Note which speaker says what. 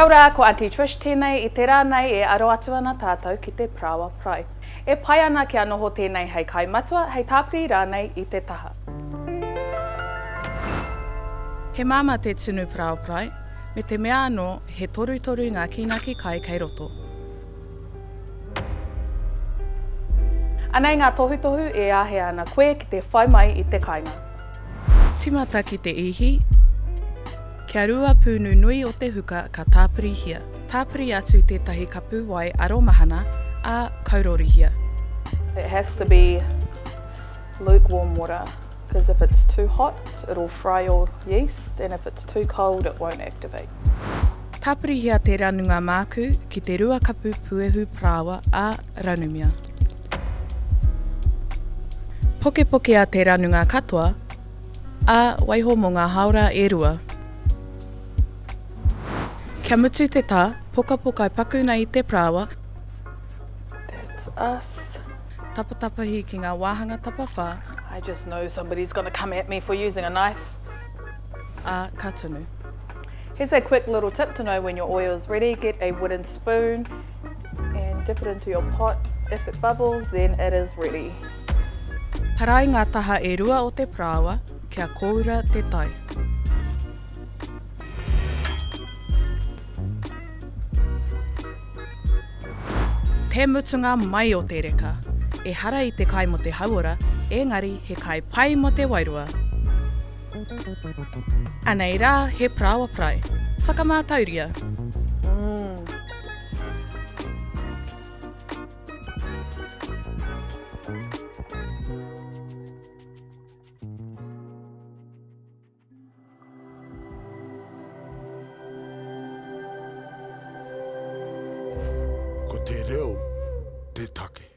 Speaker 1: Kia ora, ko Aunty Trish tēnei, i te rā nei e aro atu ana tātou ki te parāoa parai. E pai ana kia noho tēnei hei kai matua, hei tāpiri rānei i te taha. He māmā te tunu parāoa parai, me te mea anō he torutoru ngā kīnaki kai kei roto. Anei ngā tohutohu e āhea ana koe ki te whai mai i te kāinga. Tīmata ki te ihi, Kia rua pū nunui o te huka ka tāpirihia. Tāpiri atu tētahi kapu wai aro mahana, ā, kaurorihia. It has to be lukewarm water because if it's too hot it'll fry your yeast and if it's too cold it won't activate. Tāpirihia te ranunga mākū ki te rua kapu puehu parāoa, ā, ranumia. Pokepokea te ranunga katoa, ā, waiho mō ngā hāora e rua. Kia mutu te tā, pokapokai paku nei te parāoa. That's us. Tapatapahi ki ngā wāhanga tapawhā. I just know somebody's gonna come at me for using a knife. Ā, ka tunu. Here's a quick little tip to know when your oil is ready. Get a wooden spoon and dip it into your pot. If it bubbles, then it is ready. Parai ngā taha e rua o te parāoa kia kōura te tae. Te mutunga mai o te reka. Ehara i te kai mo te hauora, engari he kai pai mo te wairua. Anei rā he parāoa parai. Whakamātauria.
Speaker 2: Ko te reo te take.